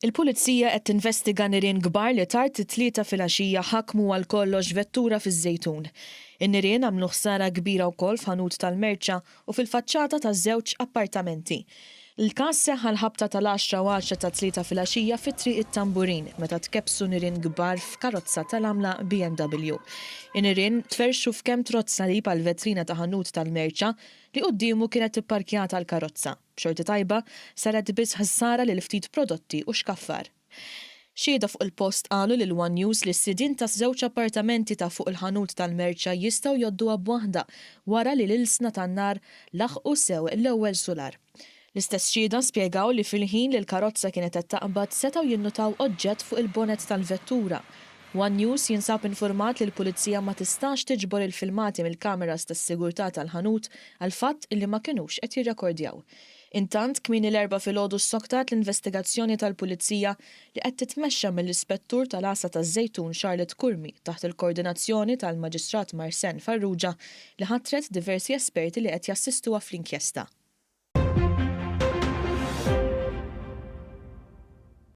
Il-Pulizija qed tinvestiga nirien kbar li tard it-Tlieta filgħaxija ħakmu għal kollox vettura fiż-Żejtun. In-nirien għamlu ħsara kbira wkoll f'ħanut tal-merċa u fil-faċċata ta' żewġ appartamenti. Il-każ seħħ għall-ħabta tal-għaxra u għaxra tat-Tlieta filgħaxija fi Triq it-Tamburin meta tkebbsu nirien kbar f'karozza tal-għamla BMW. In-nirien tferrxu f'kemm trott salib għall-vetrina ta' ħanut tal-merċa li quddiemu kienet ipparkjata l-karozza. B'xorti tajba, saret biss ħsara lil ftit prodotti u xkaffar. Xhieda fuq il-post qalu lil one News li s-sidien ta' żewġ appartamenti ta' fuq il-ħanut tal-merċa jistgħu jgħodduha b'waħda wara li l-ilsna tan-nar laħqu sew l-ewwel sular. L-istess xhieda spjegaw li fil-ħin li l-karozza kienet qed taqbad setgħu jinnutaw oġġett fuq il-bonnet tal-vettura. One News jinsab infurmat li l-Pulizija ma tistax tiġbor il-filmati mill-kameras tas-sigurtà tal-ħanut għall-fatt illi ma kinux qed jirrekordjaw. Intant, kmieni l-Erbgħa filgħodu ssoktat l-investigazzjoni tal-Pulizija li qed titmexxa mill-Ispettur tal-Għassa taż-Żejtun Charlotte Curmi taħt il-kordinazzjoni tal-Maġistrat Marsanne Farrugia li ħatret diversi esperti li qed jassistuha fl-inkjesta.